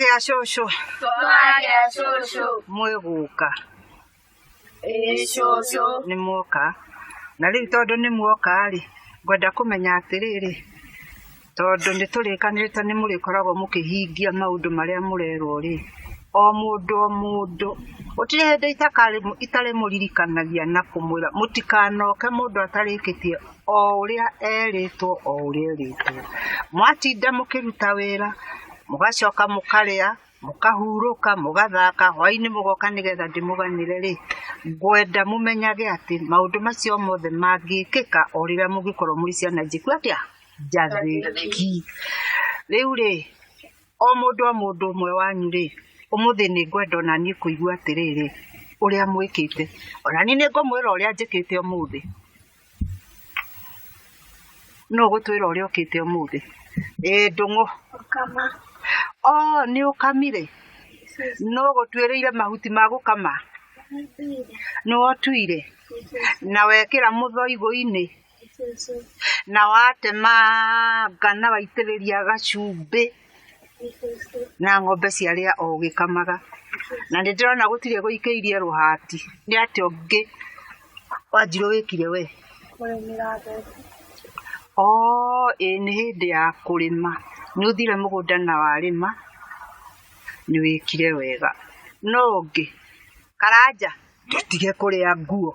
Gĩa cũcũ. Twagĩa cũcũ. Mwĩ gũka. Ĩĩ cũcũ. Nĩ mwoka. Na rĩu tondũ nĩ mwoka rĩ, ngwenda kũmenya atĩrĩrĩ, tondũ nĩ tũrĩkanĩrĩte nĩ mũrĩkoragwo mũkĩhingia maũndũ marĩa mũrerwo rĩ, o mũndũ o mũndũ, gũtirĩ hĩndĩ itarĩmũririkanagia na kũmwĩra mũtikanoke mũndũ atarĩkĩtie o ũrĩa erĩtwo o ũrĩa erĩtwo. Mwatinda mũkĩruta wĩra, mũgacoka mũkarĩa, mũkahurũka, mũgathaka, hwainĩ mũgoka nĩgetha ndĩmũganĩre rĩ, ngwenda mũmenyage atĩ maũndũ macio mothe mangĩkĩka o rĩrĩa mũngĩkorwo mũrĩ ciana njĩku atĩa? Njathĩki. Rĩu rĩ, o mũndũ o mũndũ ũmwe wanyu rĩ, ũmũthĩ nĩ ngwenda ona niĩ kũigua atĩrĩrĩ, ũrĩa mwĩkĩte. Ona niĩ nĩ ngũmwĩra ũrĩa njĩkĩte ũmũthĩ. Nũ ũgũtwĩra ũrĩa ũkĩte ũmũthĩ? Ĩĩ Ndũng'ũ. Gũkama. Oh, nĩ ũkamire? Nũ ũgũtuĩrĩire mahuti ma gũkama? Nĩ wotuire? Na wekĩra mũthoigũ-inĩ? Na watemanga na waitĩrĩria gacumbĩ? Na ng'ombe ciarĩa o ũgĩkamaga. Na nĩ ndĩrona gũtirĩ gũikĩirie rũhati. Nĩ atĩa ũngĩ Wanjirũ wĩkire we? Kũrĩmĩra mbembe. Oh, ĩĩ nĩ hĩndĩ ya kũrĩma. Nĩ ũthire mũgũnda na warĩma, nĩ wĩkire wega. Nũ ũngĩ? Karanja, tũtige kũrĩa nguo.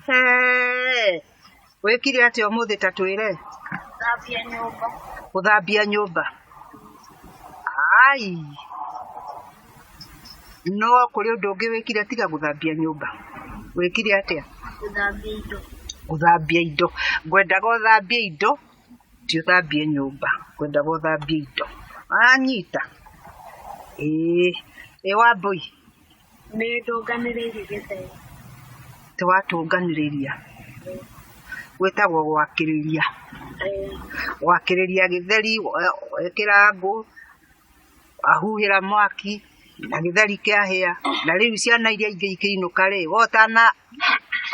Hee, wĩkire atĩa ũmũthĩ ta twĩre? Gũthambia nyũmba. Gũthambia nyũmba? Ai, no kũrĩ ũndũ ũngĩ wĩkire tiga gũthambia nyũmba? Wĩkire atĩa? Gũthambia indo. Gũthambia indo. Ngwendaga ũthambie indo, ti ũthambie nyũmba. Ngwendaga ũthambie indo. Wanyita? Ĩĩ. Ĩ Wambũi? Nĩ ndũnganĩrĩirie gĩtheri. Ti watũnganĩrĩria? Gwĩtagwo gwakĩrĩria. Gwakĩrĩria gĩtheri, wekĩra ngũ, wahuhĩra mwaki, na gĩtheri kĩahĩa, na rĩu ciana iria ingĩ ikĩinũka rĩ, we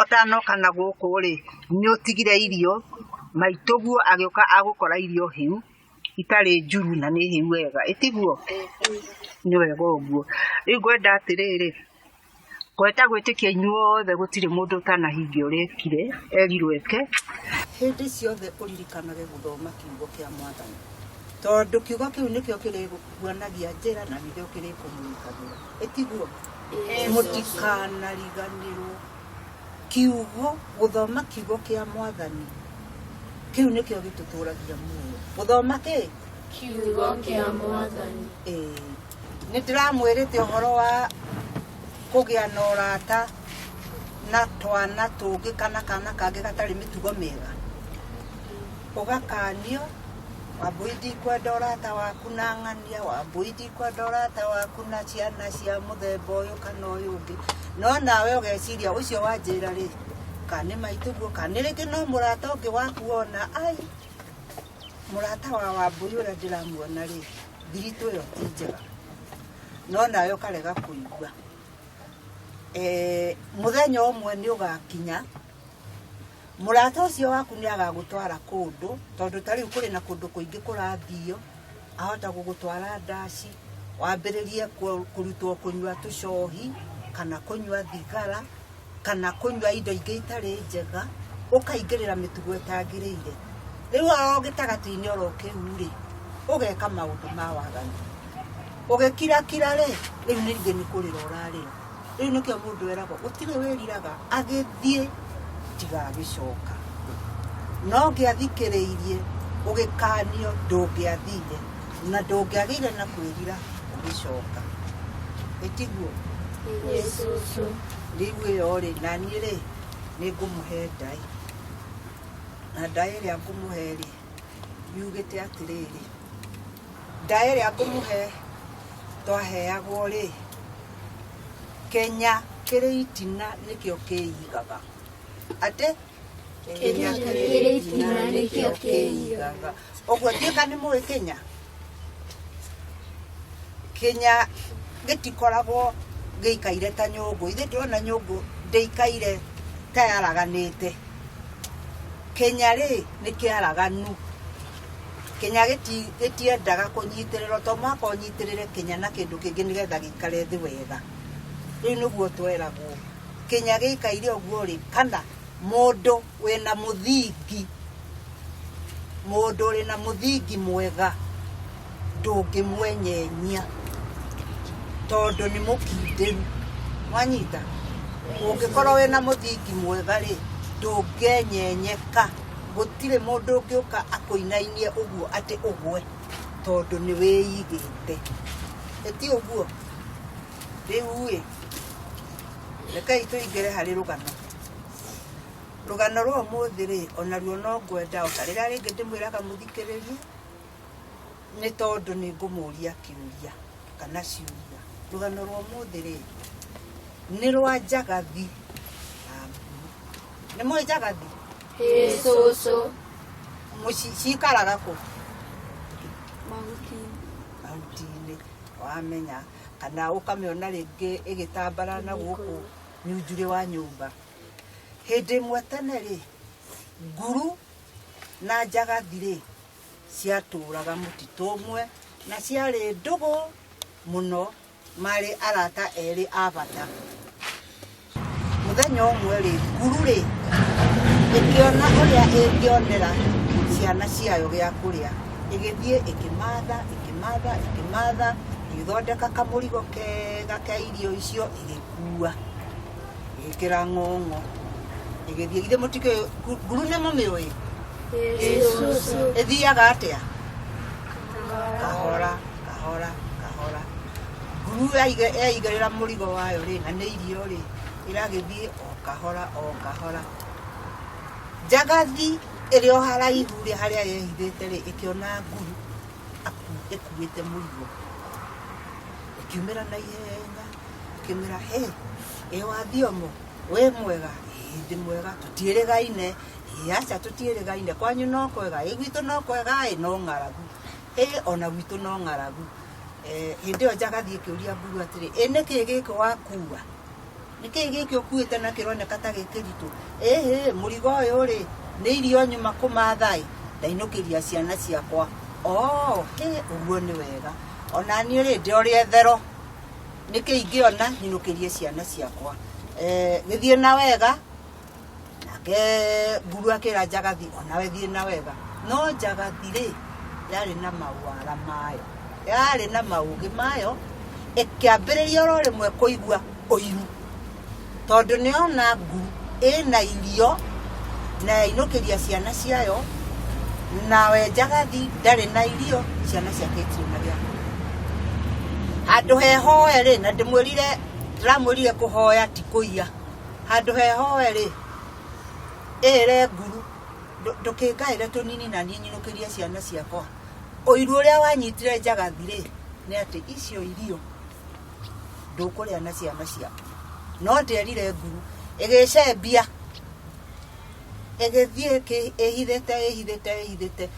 ũtanoka na gũkũ rĩ, nĩ ũtigire irio, maitũguo agĩũka agũkora irio hĩu, itarĩ njuru na nĩ hĩu wega, ĩtiguo? Nĩ wega ũguo. Rĩu ngwenda atĩrĩrĩ, ngwenda gwĩtĩkia inyuothe gũtirĩ mũndũ ũtanahingia ũrĩa ekire, erirwo eke. Hĩndĩ ciothe ũririkanage gũthoma kiugo kĩa Mwathani, tondũ kiugo kĩu nĩkĩo kĩrĩkuonagia njĩra na nĩkĩo kĩrĩkũmũrĩkagĩra. Ĩtiguo? Mũtikanariganĩrwo kiugo, gũthoma kiugo kĩa Mwathani, kĩu nĩkĩo gĩtũtũragia muoyo. Gũthoma kĩ? Kiugo kĩa Mwathani. Ĩĩ. Nĩ ndĩramwĩrĩte ũhoro wa kũgĩa na ũrata na twana tũngĩ kana kana kangĩ gatarĩ mĩtugo mĩega. Ũgakanio, Wambũi ndikwenda ũrata waku na ng'ania, Wambũi ndikwenda ũrata waku na ciana cia mũthemba ũyũ kana ũyũ ũngĩ. No nawe ũgeciria ũcio wanjĩra rĩ, kana nĩ maitũguo, kana nĩ rĩngĩ no mũrata ũngĩ waku wona, ai, mũrata wa Wambũi ũrĩa ndĩramuona rĩ, thiritũ ĩyo ti njega. No nawe ũkarega kũigua. Mũthenya ũmwe nĩ ũgakinya, mũrata ũcio waku nĩ agagũtwara kũndũ, tondũ ta rĩu kũrĩ na kũndũ kũingĩ kũrathio, ahota gũgũtwara ndaci, wambĩrĩrie kũrutwo kũnyua tũcohi, kana kũnyua thigara, kana kũnyua indo ingĩ itarĩ njega, ũkaingĩrĩra mĩtugo ĩtagĩrĩire. Rĩu oro gĩtagatĩ-inĩ oro kĩu rĩ, ũgeka maũndũ ma waganu. Ũgĩkirakira rĩ, rĩu ningĩ nĩ kũrĩra ũrarĩra. Rĩu nĩkĩo mũndũ eragwo gũtirĩ wĩriraga agĩthiĩ tiga agĩcoka. No ũngĩathikĩrĩirie ũgĩkanio ndũngĩathire na ndũngĩagĩire na kwĩrira ũgĩcoka. Ĩtiguo? Ĩĩ cũcũ. Rĩu ĩyo rĩ, naniĩ rĩ, nĩ ngũmũhe ndaĩ. Na ndaĩ ĩrĩa ngũmũhe rĩ, yugĩte atĩrĩrĩ, ndaĩ ĩrĩa ngũmũhe twaheagwo rĩ, Kenya kĩrĩ itina nĩkĩo kĩigaga. Atĩ? Kenya kĩrĩ itina nĩkĩo kĩigaga. Ũguo ndiũĩ kana nĩ mũĩ Kenya? Kenya gĩtikoragwo gĩikaire ta nyũngũ. Ithuĩ tũrona nyũngũ ndĩikaire ta yaraganĩte. Kenya rĩ, nĩ kĩaraganu. Kĩnya gĩtiendaga kũnyitĩrĩrwo to mũhaka ũnyitĩrĩre kĩnya na kĩndũ kĩngĩ nĩgetha gĩikare thĩ wega. Rĩu nĩguo tweragwo kĩnya gĩikaire ũguo rĩ, kana mũndũ wĩna mũthingi, mũndũ ũrĩ na mũthingi mwega ndũngĩmwenyenyia tondũ nĩ mũkindĩru. Mwanyita? Ũngĩkorwo wĩna mũthingi mwega rĩ, ndũngĩenyenyeka. Gũtirĩ mũndũ ũngĩũka akũinainie ũguo atĩ ũgwe tondũ nĩ wĩigĩte. Ĩti ũguo? Rĩu ĩ, rekei tũingĩre harĩ rũgano. Rũgano rwa ũmũthĩ rĩ, onaruo no ngwenda o ta rĩrĩa rĩngĩ ndĩmwĩraga mũthikĩrĩrie, nĩ tondũ nĩ ngũmũria kĩũria kana ciũria. Rũgano rwa ũmũthĩ rĩ, nĩ rwa njagathi na nguru. Nĩ mũĩ njagathi? Ĩĩ cũcũ. Cikaraga kũ? Mahuti-inĩ. Mahuti-inĩ, wamenya. Kana ũkamĩona rĩngĩ ĩgĩtambara na gũkũ nyunjurĩ wa nyũmba. Hĩndĩ ĩmwe tene rĩ, nguru na njagathi rĩ, ciatũraga mũtitũ ũmwe na ciarĩ ndũgũ mũno, marĩ arata erĩ a bata. Mũthenya ũmwe rĩ, nguru rĩ, ĩkĩona ũrĩa ĩngĩonera ciana ciayo gĩa kũrĩa. Ĩgĩthiĩ ĩkĩmatha, ĩkĩmatha, ĩkĩmatha, ĩgĩthondeka kamũrigo kega ka irio icio ĩgĩkua. Ĩgĩkĩra ng'ong'o. Ĩgĩthiĩ, githĩ mũtikĩũĩ, nguru nĩ mũmĩũĩ? Ĩĩ cũcũ. Ĩthiaga atĩa? Kahora, kahora, kahora. Nguru yaigĩrĩra mũrigo wayo rĩ, na nĩ irio rĩ, ĩragĩthiĩ o kahora, o kahora. Njagathi ĩrĩ o haraihu rĩ, harĩa yehithĩte rĩ, ĩkĩona nguru ĩkuĩte mũrigo. Ĩkiumĩra na ihenya, ĩkĩmĩra, hĩ, ĩ wathiomo, wĩ mwega? Ĩĩ ndĩ mwega, tũtiĩrĩgaine. Ĩĩ aca tũtiĩrĩgaine, kwanyu no kwega? Ĩ gwitũ no kwega ĩ, no ng'aragu. Ĩ ona gwitũ no ng'aragu. Hĩndĩ ĩyo njagathi ĩkĩũria nguru atĩrĩ, ĩ nĩkĩ gĩkĩ wakua? Nĩkĩ gĩkĩ ũkuĩte na kĩroneka ta gĩ kĩritũ? Ĩhĩ, mũrigo ũyũ rĩ, nĩ irio nyuma kũmatha ĩ, ndainũkĩria ciana ciakwa. Oo, hĩ, ũguo nĩ wega. Ona niĩ rĩ, ndĩ o rĩethero. Nĩkĩ ingĩona nyinũkĩrie ciana ciakwa? Gĩthiĩ na wega. Nake nguru akĩra njagathi, onawe thiĩ na wega. No njagathi rĩ, yarĩ na mawara mayo. Yarĩ na maũgĩ mayo, ĩkĩambĩrĩria oro rĩmwe kũigua ũiru. Tondũ nĩona nguru ĩna irio na yainũkĩria ciana ciayo, nawe njagathi ndarĩ na irio, ciana ciake itirĩ na gĩa kũrĩa. Handũ hehoe rĩ, na ndĩmwĩrire, ndĩramwĩrire kũhoya ti kũiya. Handũ hehoe rĩ, ĩre nguru, ndũkĩngaĩre tũnini na niĩ nyinũkĩrie ciana ciakwa. Ũiru ũrĩa wanyitire njagathi rĩ, nĩ atĩ icio irio ndũkũrĩa na ciana ciaku. No ndĩerire nguru, ĩgĩcembia, ĩgĩthiĩ ĩhithĩte, ĩhithĩte, ĩhithĩte.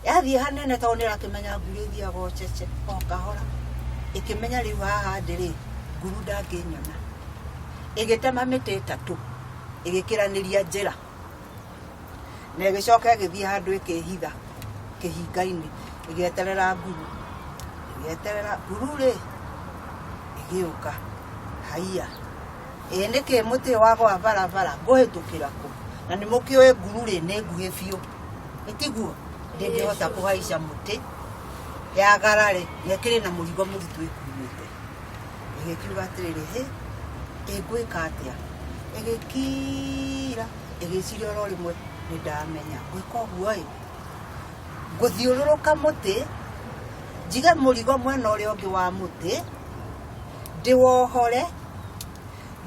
Yathiĩ hanene tondũ nĩ ĩrakĩmenya nguru ĩthiaga o cece, o kahora. Ĩkĩmenya rĩu haha ndĩ rĩ, nguru ndangĩnyona. Ĩgĩtema mĩtĩ ĩtatũ, ĩgĩkĩranĩria njĩra. Na ĩgĩcoka ĩgĩthiĩ handũ ĩkĩhitha kĩhinga-inĩ, ĩgĩeterera nguru. Ĩgĩeterera nguru rĩ, ĩgĩũka, haiya, ĩ nĩkĩ mũtĩ ũyũ wagũa barabara ngũhĩtũkĩra kũ? Na nĩ mũkĩũĩ nguru rĩ, nĩ nguhĩ biũ, ĩtiguo? Ndĩngĩhota kũhaica mũtĩ yagarare na ĩkĩrĩ na mũrigo mũritũ ĩkuĩte. Ĩgĩkiuga atĩrĩrĩ, hĩ, ĩ ngwĩka atĩa? Ĩgĩkira, ĩgĩciria oro rĩmwe nĩ ndamenya ngwĩka ũguo ĩ, ngũthiũrũrũka mũtĩ, njige mũrigo mwena ũrĩa ũngĩ wa mũtĩ, ndĩwohore,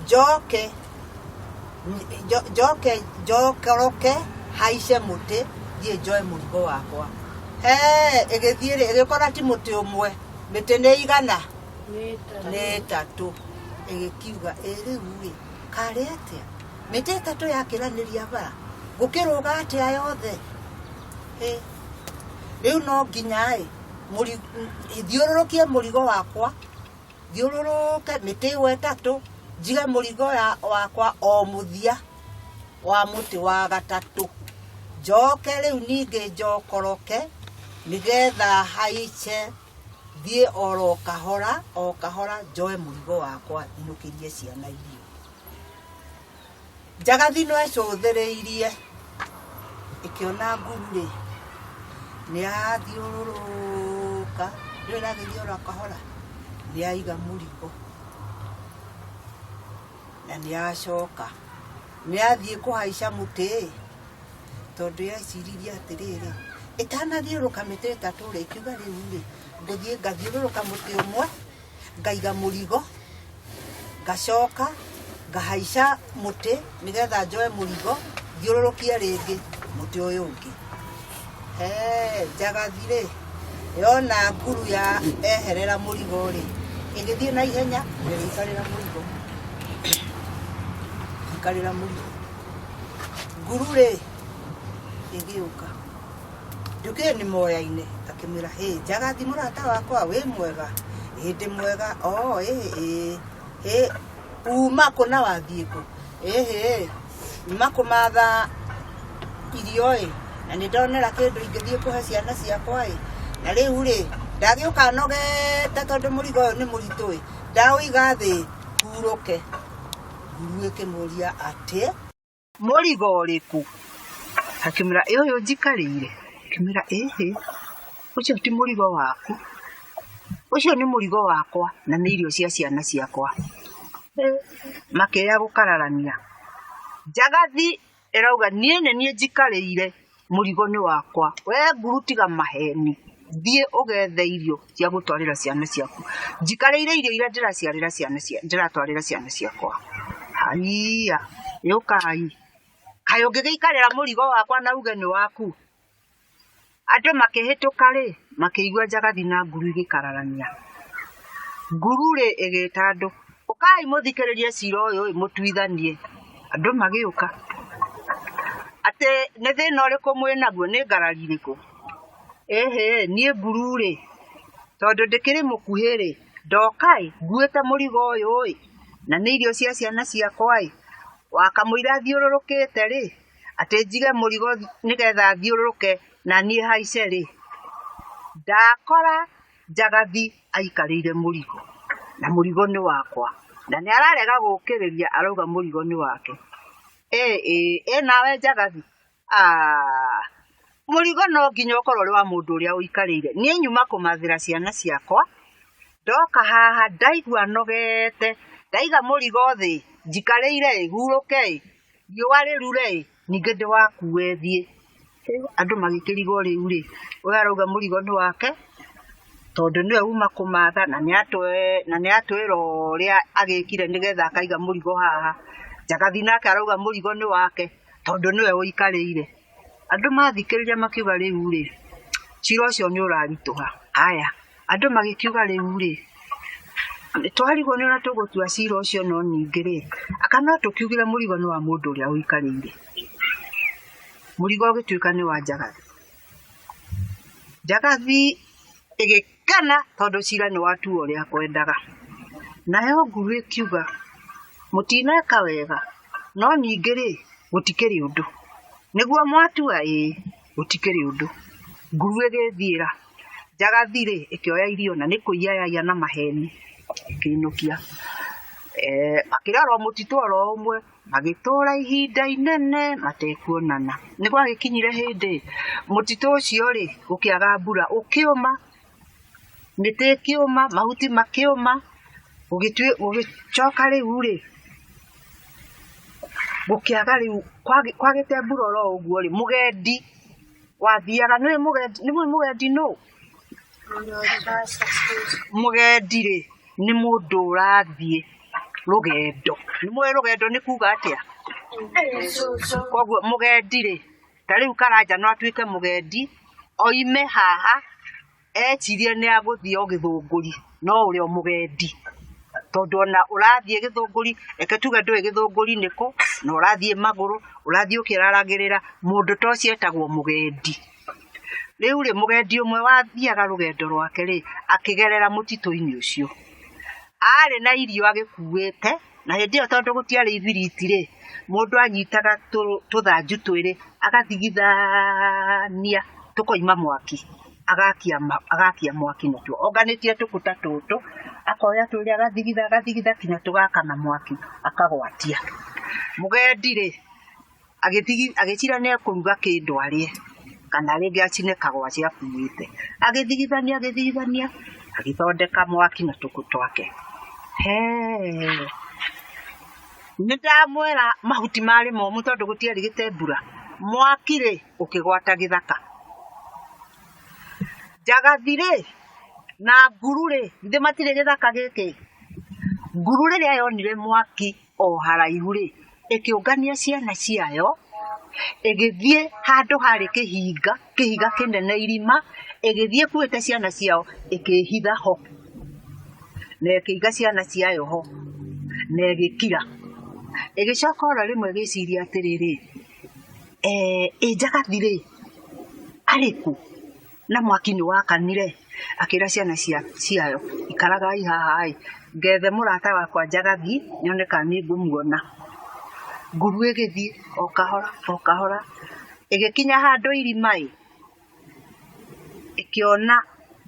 njoke njoke njokoroke haice mũtĩ thiĩ njoe mũrigo wakwa. He ĩgĩthiĩ rĩ, ĩgĩkora ti mũtĩ ũmwe, mĩtĩ nĩ igana? Nĩ ĩtatũ. Ĩgĩkiuga ĩ rĩu rĩ, karĩ atĩa? Mĩtĩ ĩtatũ yakĩranĩria bara, ngũkĩrũga atĩa yothe? Hĩ, rĩu no nginya ĩ, thiũrũrũkie mũrigo wakwa, thiũrũrũke mĩtĩ ĩyo ĩtatũ, njige mũrigo wakwa o mũthia wa mũtĩ wa gatatũ. Njoke rĩu ningĩ njokoroke, Nĩgetha haice thiĩ oro kahora o kahora njoe mũrigo wakwa nyinũkĩrie ciana irio. Njagathi no ĩcũthĩrĩirie ĩkĩona nguru rĩ nĩ yathiũrũrũka ndĩrĩ ĩragĩthiĩ oro kahora nĩ yaiga mũrigo na nĩ yacoka nĩ yathiĩ kũhaica mũtĩ tondũ yeciririe atĩrĩrĩ ĩtanathiũrũrũka mĩtĩ ĩtatũ rĩ ĩkiuga rĩu rĩ ngũthiĩ ngathiũrũrũka mũtĩ ũmwe ngaiga mũrigo ngacoka ngahaica mũtĩ nĩgetha njoe mũrigo thiũrũrũkie rĩngĩ mũtĩ ũyũ ũngĩ. He njagathi rĩ yona nguru ya eherera mũrigo rĩ ĩgĩthiĩ na ihenya ĩgĩikarĩra mũrigo ikarĩra mũrigo. Nguru rĩ ĩgĩũka ndũkĩĩ nĩ moya-inĩ akĩmwĩra hĩ njagathi mũrata wakwa wĩ mwega ĩ ndĩ mwega o ĩ ĩ hĩ uma kũ na wathiĩ kũ ĩhĩ nyuma kũmatha irio ĩ na nĩ ndonera kĩndũ ingĩthiĩ kũhe ciana ciakwa ĩ na rĩu rĩ ndagĩũka nogete tondũ mũrigo ũyũ nĩ mũritũ ĩ ndaũiga thĩ hurũke. Nguru ĩkĩmũria atĩ mũrigo ũrĩkũ? Akĩmwĩra ĩ ũyũ njikarĩire. Akĩmwĩra ĩhĩ ũcio ti mũrigo waku, ũcio nĩ mũrigo wakwa na nĩ irio cia ciana ciakwa. Makĩya gũkararania. Njagathi ĩrauga niĩ nĩ niĩ njikarĩire mũrigo nĩ wakwa, we nguru tiga maheni, thiĩ ũgethe irio cia gũtwarĩra ciana ciaku. Njikarĩire irio iria ndĩraciarĩra ciana ndĩratwarĩra ciana ciakwa. Haiya, yũkai, kaĩ ũngĩgĩikarĩra mũrigo wakwa na uge nĩ waku? Andũ makĩhĩtũka rĩ, makĩigua njagathi na nguru igĩkararania. Nguru rĩ ĩgĩta andũ, ũkai mũthikĩrĩrie cira ũyũ ĩ mũtuithanie. Andũ magĩũka. Atĩ nĩ thĩna ũrĩkũ mwĩnaguo, nĩ ngarari ĩrĩkũ? Ĩhĩ, niĩ nguru rĩ, tondũ ndĩkĩrĩ mũkuhĩ rĩ, ndoka ĩ, nguĩte mũrigo ũyũ ĩ, na nĩ irio cia ciana ciakwa ĩ, wakamũira thiũrũrũkĩte rĩ, atĩ njige mũrigo nĩgetha thiũrũrũke na niĩ haice rĩ, ndakora njagathi aikarĩire mũrigo, na mũrigo nĩ wakwa, na nĩ ararega gũkĩrĩria arauga mũrigo nĩ wake. Ĩ ĩ ĩ nawe njagathi, aah, mũrigo no nginya ũkorwo ũrĩ wa mũndũ ũrĩa ũikarĩire. Niĩ nyuma kũmathĩra ciana ciakwa, ndoka haha ndaigua nogete, ndaiga mũrigo thĩ, njikarĩire ĩ, hurũke ĩ, riũa rĩrure ĩ, ningĩ ndĩwakue thiĩ. Andũ magĩkĩrigwo rĩu rĩ, ũyũ arauga mũrigo nĩ wake, tondũ nĩwe uma kũmatha na nĩ atwĩra ũrĩa agĩkire nĩgetha akaiga mũrigo haha. Njagathi nake arauga mũrigo nĩ wake, tondũ nĩwe ũikarĩire. Andũ mathikĩrĩria makiuga rĩu rĩ, cira ũcio nĩ ũraritũha. Haya, andũ magĩkiuga rĩu rĩ, twarigwo nĩ ũrĩa tũgũtua cira ũcio no ningĩ rĩ, aka no tũkiugire mũrigo nĩ wa mũndũ ũrĩa ũikarĩire. Mũrigo ũgĩtuĩka nĩ wa njagathi. Njagathi ĩgĩkena tondũ cira nĩ watuo ũrĩa kwendaga. Nayo nguru ĩkiuga, mũtineka wega, no ningĩ rĩ, gũtikĩrĩ ũndũ. Nĩguo mwatua ĩĩ, gũtikĩrĩ ũndũ. Nguru ĩgĩthiĩra. Njagathi rĩ, ĩkĩoya irio na nĩ kũiya yaiya na maheni, ĩkĩinũkia. Makĩrora mũtitũ oro ũmwe, magĩtũra ihinda inene matekuonana. Nĩ gwagĩkinyire hĩndĩ, mũtitũ ũcio rĩ, gũkĩaga mbura, ũkĩũma, mĩtĩ ĩkĩũma, mahuti makĩũma, gũgĩcoka rĩu rĩ, gũkĩaga rĩu, kwagĩte mbura oro ũguo rĩ, mũgendi wathiaga, nĩũĩ mũgendi, nĩmũĩ mũgendi nũ? Mũgendi rĩ, nĩ mũndũ ũrathiĩ rũgendo. Nĩmũĩ rũgendo nĩ kuga atĩa? Koguo mũgendi rĩ, ta rĩu Karanja no atuĩke mũgendi, oime haha ecirie nĩ agũthiĩ o Gĩthũngũri, no ũrĩ o mũgendi. Tondũ ona ũrathiĩ Gĩthũngũri, reke tuge ndũĩ Gĩthũngũri nĩ kũ, na ũrathiĩ magũrũ, ũrathiĩ ũkĩraragĩrĩra, mũndũ ta ũcio etagwo mũgendi. Rĩu rĩ, mũgendi ũmwe wathiaga rũgendo rwake rĩ, akĩgerera mũtitũ-inĩ ũcio. Arĩ na irio agĩkuĩte, na hĩndĩ ĩyo tondũ gũtiarĩ ibiriti rĩ, mũndũ anyitaga tũthanju twĩrĩ agathigithania tũkoima mwaki. Agakia agakia mwaki natuo onganĩtie tũkũ ta tũtũ, akoya tũrĩa agathigitha agathigitha kinya tũgakana mwaki akagwatia. Mũgendi rĩ, agĩcira nĩ ekũruga kĩndũ arĩe kana rĩngĩ acine kagwacĩ akuĩte, agĩthigithania agĩthigithania agĩthondeka mwaki na tũkũ twake. Hee, nĩ ndamwĩra mahuti marĩ momũ tondũ gũtierĩgĩte mbura, mwaki rĩ ũkĩgwata gĩthaka. Njagathi rĩ na nguru rĩ, githĩ matirĩ gĩthaka gĩkĩ? Nguru rĩrĩa yonire mwaki o haraihu rĩ, ĩkĩũngania ciana ciayo, ĩgĩthiĩ handũ harĩ kĩhinga, kĩhiga kĩnene irima, ĩgĩthiĩ ĩkuĩte ciana ciao, ĩkĩhitha ho, na ĩkĩiga ciana ciayo ho, na ĩgĩkira. Ĩgĩcoka oro rĩmwe ĩgĩciria atĩrĩrĩ, ĩ Njagathi rĩ, arĩ kũ? Na mwaki nĩ wakanire. Akĩra ciana ciayo, ikaragai haha ĩ, ngethe mũrata wakwa Njagathi, nyone kana nĩ ngũmuona. Nguru ĩgĩthiĩ o kahora o kahora, ĩgĩkinya handũ irima ĩ, ĩkĩona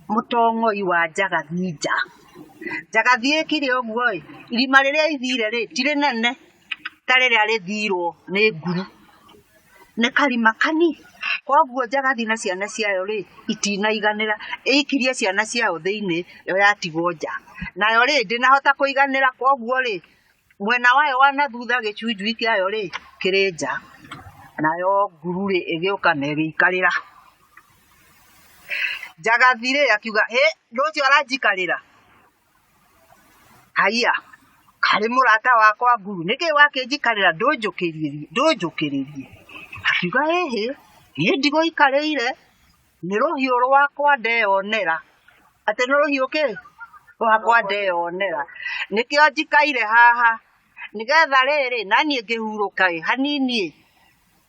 mũtong'oi wa Njagathi nja. Njagathi ĩkire ũguo ĩ, irima rĩrĩa ithire rĩ, ti rĩnene ta rĩrĩa rĩthirwo nĩ nguru, nĩ karima kani. Koguo Njagathi na ciana ciayo rĩ, itinaiganĩra, ĩikirie ciana ciayo thĩinĩ, yo yatigwo nja. Nayo rĩ, ndĩnahota kũiganĩra, koguo rĩ, mwena wayo wa na thutha gĩcunjui kĩayo rĩ, kĩrĩ nja. Nayo nguru rĩ, ĩgĩũka na ĩgĩikarĩra. Njagathi rĩ, akiuga, hĩ, ũndũ ũcio aranjikarĩra. Haiya, karĩ mũrata wakwa nguru, nĩkĩ wakĩnjikarĩra ndũnjũkĩrĩrie, ndũnjũkĩrĩrie. Akiuga, ĩhĩ, niĩ ndigũikarĩire, nĩ rũhiũ rwakwa ndeyonera. Atĩ nĩ rũhiũ kĩ? Rwakwa ndeyonera. Nĩkĩo njikaire haha, nĩgetha rĩrĩ, naniĩ ngĩhurũka ĩ, hanini ĩ,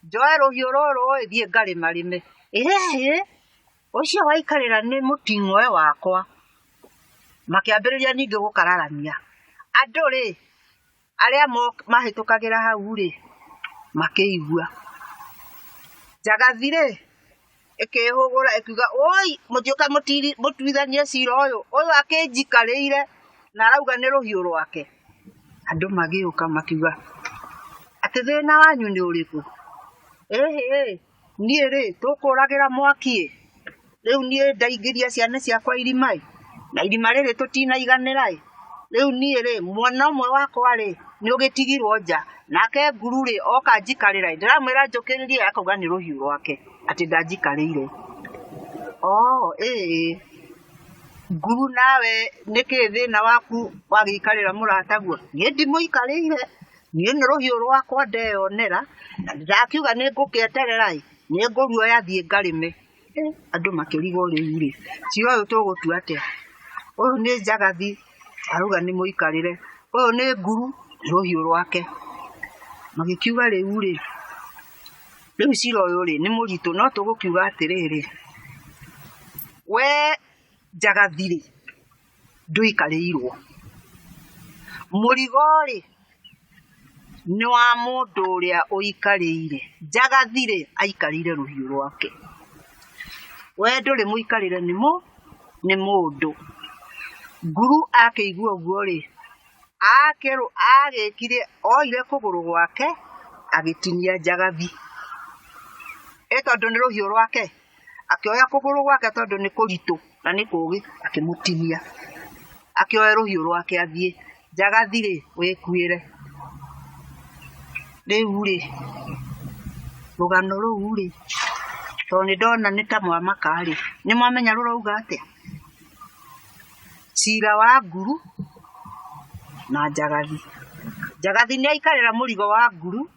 njoe rũhiũ rũrũ ĩ, thiĩ ngarĩmarĩme. Ĩhĩ, ũcio waikarĩra nĩ mũting'oe wakwa. Makĩambĩrĩria ningĩ gũkararania. Andũ rĩ, arĩa mahĩtũkagĩra hau rĩ, makĩigua. Njagathi rĩ, ĩkĩhũgũra ĩkiuga, ũi, mũtiũka mũtuithanie cira ũyũ, ũyũ akĩnjikarĩire na arauga nĩ rũhiũ rwake. Andũ magĩũka makiuga, atĩ thĩna wanyu nĩ ũrĩkũ? Ĩhĩ, niĩ rĩ, tũkũragĩra mwaki ĩ, rĩu niĩ ndaingĩria ciana ciakwa irima ĩ, na irima rĩrĩ tũtinaiganĩra ĩ, rĩu niĩ rĩ, mwana ũmwe wakwa rĩ, nĩ ũgĩtigirwo nja, nake nguru rĩ, oka njikarĩra ĩ, ndĩramwĩra njũkĩrĩrie akauga nĩ rũhiũ rwake, atĩ ndanjikarĩire. Oh, ĩĩ, nguru nawe nĩkĩ thĩna waku wagĩikarĩra mũrataguo? Niĩ ndimũikarĩire, niĩ nĩ rũhiũ rwakwa ndeyonera, na ndakiuga nĩ ngũkĩeterera ĩ, nĩ ngũruoya thiĩ ngarĩme. Andũ makĩrigwo rĩu rĩ, cira ũyũ tũgũtua atĩa? Ũyũ nĩ Njagathi, arauga nĩ mũikarĩre, ũyũ nĩ nguru, nĩ rũhiũ rwake. Magĩkiuga rĩu rĩ, rĩu cira ũyũ rĩ, nĩ mũritũ no tũgũkiuga atĩrĩrĩ, we Njagathi rĩ, ndũikarĩirwo. Mũrigo rĩ, nĩ wa mũndũ ũrĩa ũikarĩire. Njagathi rĩ, aikarĩire rũhiũ rwake. We ndũrĩ mũikarĩre nĩ mũndũ. Nguru akĩigua ũguo rĩ, agĩkire, oire kũgũrũ gwake, agĩtinia Njagathi. Ĩ tondũ nĩ rũhiũ rwake, akĩoya kũgũrũ gwake tondũ nĩ kũritũ na nĩ kũgĩ, akĩmũtinia. Akĩoya rũhiũ rwake athiĩ. Njagathi rĩ, wĩkuĩre. Rĩu rĩ, rũgano rũu rĩ, tondũ nĩ ndona nĩ ta mwamaka rĩ, nĩ mwamenya rũrauga atĩa? Cira wa nguru na Njagathi. Njagathi nĩ aikarĩra mũrigo wa nguru,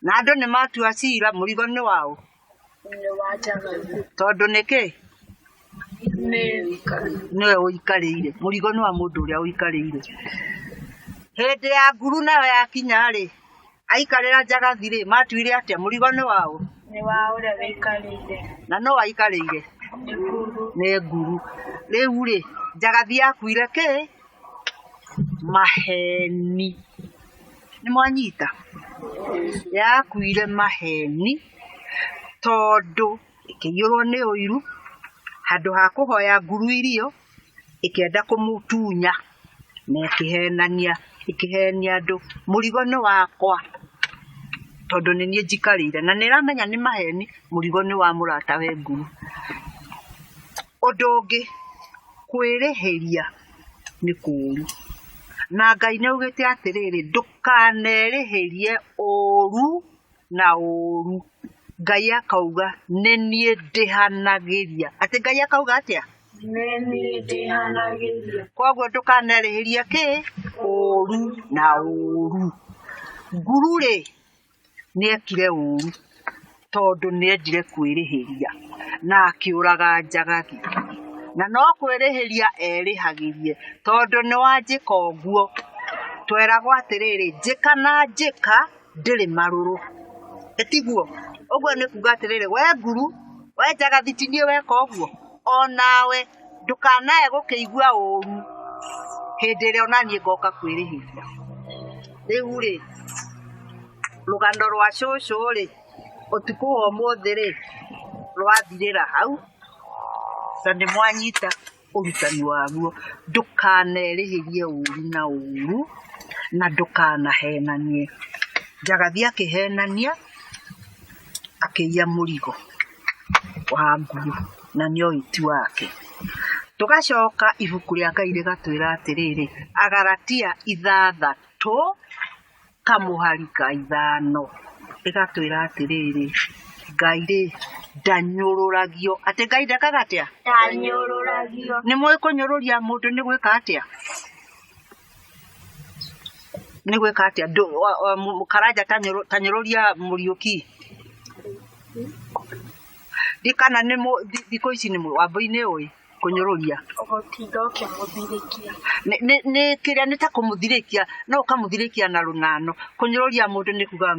na andũ nĩ matua cira mũrigo nĩ waũ? Nĩ wa Njagathi. Tondũ nĩkĩ? Nĩ Nĩwe ũikarĩire. Mũrigo nĩ wa mũndũ ũrĩa ũikarĩire. Hĩndĩ ya nguru nayo yakinya rĩ, aikarĩra Njagathi rĩ, matuire atĩa? Mũrigo nĩ waũ? Nĩ wa ũrĩa wĩikarĩire. Na no aikarĩire? Nĩ nguru. Nĩ nguru. Rĩu rĩ, Njagathi yakuire kĩ? Maheni. Nĩ mwanyita? Yakuire maheni tondũ ĩkĩiyũrwo nĩ ũiru, Handũ ha kũhoya nguru irio, ĩkĩenda kũmũtunya na ĩkĩhenania, ĩkĩhenia andũ, mũrigo nĩ wakwa tondũ nĩ niĩ njikarĩire, na nĩ ĩramenya nĩ maheni, mũrigo nĩ wa mũratawe nguru. Ũndũ ũngĩ, kwĩrĩhĩria nĩ kũũru. Na Ngai nĩ augĩte atĩrĩrĩ, ndũkanerĩhĩrie ũũru na ũũru. Ngai akauga nĩ niĩ ndĩhanagĩria. Atĩ Ngai akauga atĩa? Nĩ niĩ ndĩhanagĩria. Koguo ndũkanerĩhĩrie kĩ? Ũũru na ũũru. Nguru rĩ, nĩ ekire ũũru tondũ nĩ endire kwĩrĩhĩria na akĩũraga njagathi. Na no kwĩrĩhĩria erĩhagĩrie tondũ nĩ wanjĩka ũguo. Tweragwo atĩrĩrĩ, njĩka na njĩka ndĩrĩ marũrũ. Ĩtiguo? Ũguo nĩ kuga atĩrĩrĩ, we nguru, we njagathi ti niĩ weka ũguo, onawe ndũkanae gũkĩigua ũru hĩndĩ ĩrĩa onaniĩ ngoka kwĩrĩhĩria. Rĩu rĩ, rũgano rwa cũcũ rĩ, ũtukũ wa ũmũthĩ rĩ, rwathirĩra hau, na nĩ mwanyita ũrutani waguo. Ndũkanerĩhĩrie ũru na ũru, na ndũkanahenanie. Njagathi akĩhenania, akĩiya mũrigo wa nguru, na nĩ oĩ ti wake. Tũgacoka ibuku rĩa Ngai rĩgatwĩra atĩrĩrĩ, Agalatia 6 kamũhari ka 5 ĩgatwĩra atĩrĩrĩ, Ngai rĩ ndanyũrũragio. Atĩ Ngai ndekaga atĩa? Ndanyũrũragio. Nĩ mũĩ kũnyũrũria mũndũ nĩ gwĩka atĩa? Nĩ gwĩka atĩa? Karanja tanyũrũria Mũriũki. Ndikana nĩ thikũ ici nĩ wambui-inĩ ũĩ kũnyũrũria. Ũgũtinda ũkĩmũthirĩkia. Nĩ kĩrĩa nĩ ta kũmũthirĩkia, no ũkamũthirĩkia na rũnano. Kũnyũrũria mũndũ nĩ kuga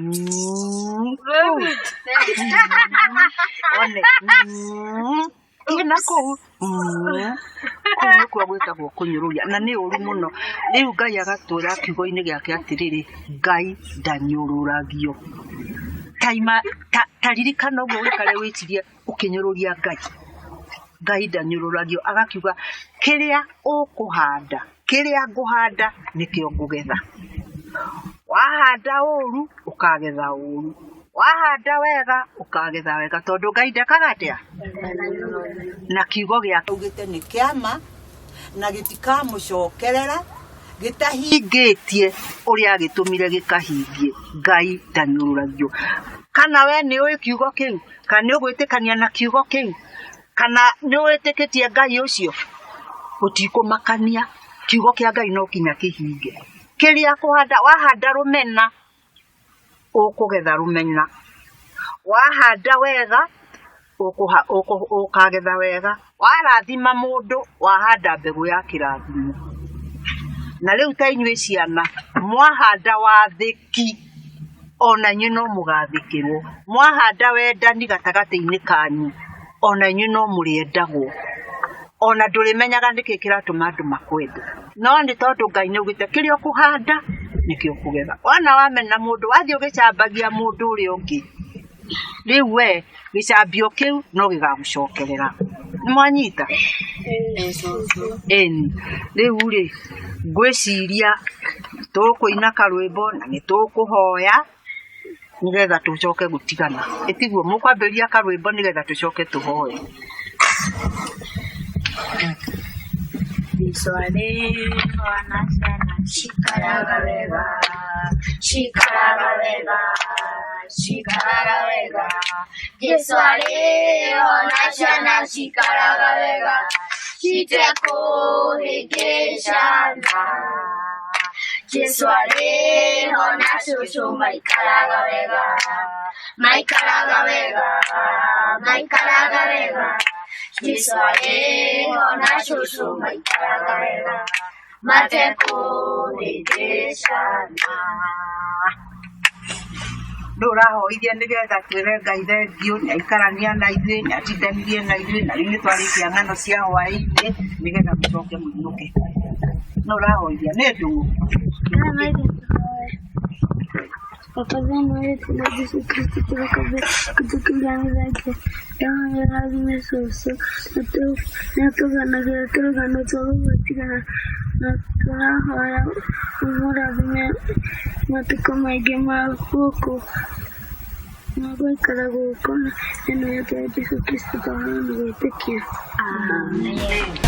one thiĩ na kũu kũu nĩkuo gwĩtagwo kũnyũrũria, na nĩ ũru mũno. Rĩu Ngai agatwĩra kiugo-inĩ gĩake atĩrĩrĩ, Ngai ndanyũrũragio. Ta ririkana ũguo ũikare wĩcirie ũkĩnyũrũria Ngai. Ngai ndanyũrũragio, agakiuga kĩrĩa ũkũhanda, kĩrĩa ngũhanda nĩkĩo ngũgetha. Wahanda ũru ũkagetha ũru, wahanda wega ũkagetha wega, tondũ Ngai ndekaga atĩa? Na kiugo gĩake augĩte nĩ kĩama na gĩtikamũcokerera gĩtahingĩtie ũrĩa agĩtũmire gĩkahingie. Ngai ndanyũrũragio. Kana we nĩ ũĩ kiugo kĩu, kana nĩ ũgwĩtĩkania na kiugo kĩu, kana nĩ wĩtĩkĩtie Ngai ũcio, gũtikũmakania. Kiugo kĩa Ngai no kinya kĩhinge. Kĩrĩa kũhanda, wahanda rũmena ũkũgetha rũmena, wahanda wega ũkagetha wega, warathima mũndũ wahanda mbegũ ya kĩrathimo. Na rĩu ta inyuĩ ciana mwahanda wathĩki, ona inyuĩ no mũgathĩkĩrwo. Mwahanda wendani gatagatĩ-inĩ kanyu, ona inyuĩ no mũrĩendagwo. Ona ndũrĩmenyaga nĩkĩ kĩratũma andũ makwende, no nĩ tondũ Ngai nĩ augĩte kĩrĩa ũkũhanda nĩkĩo ũkũgetha. Wona wamena mũndũ, wathiĩ ũgĩcambagia mũndũ ũrĩa ũngĩ, rĩu we gĩcambio kĩu no gĩgagũcokerera. Nĩ mwanyita? Ĩni. Rĩu rĩ, ngwĩciria tũkũina karwĩmbo na nĩ tũkũhoya nĩgetha tũcoke gũtigana. Ĩtiguo? Mũkwambĩrĩria karwĩmbo nĩgetha tũcoke tũhoe. Jesu arĩ na ciana cikaraga wega, cikaraga wega, cikaraga wega. Jesu arĩ na ciana cikaraga wega, citekũhĩngĩcana. Jesu arĩ na cũcũ maikaraga wega, maikaraga wega, maikaraga wega. Jesu arĩ na cũcũ maikaraga wega, matekũhĩngĩcana. Nũ ũrahoithia nĩgetha twĩre Ngai thengiũ, nĩ aikarania na ithuĩ, nĩ atindanirie na ithuĩ, na rĩu nĩ twarĩkia ng'ano cia hwaĩ-inĩ, nĩgetha mũcoke mũinũke. Nũ ũrahoithia? Nĩ ndũng'ũ. Baba thĩinĩ wa rĩĩtwa rĩa Jesũ Kristũ tũrakũgĩra tũrahoya ũrathime cũcũ nĩatũganagĩra tũrũgano twa gũgũtigana na tũrahoya ũmũrathime matukũ maingĩ ma gũkũ ma gũikara gũkũ na thĩinĩ wa rĩĩtwa rĩa Jesũ Kristũ twahoya na gwĩtĩkia. Amen.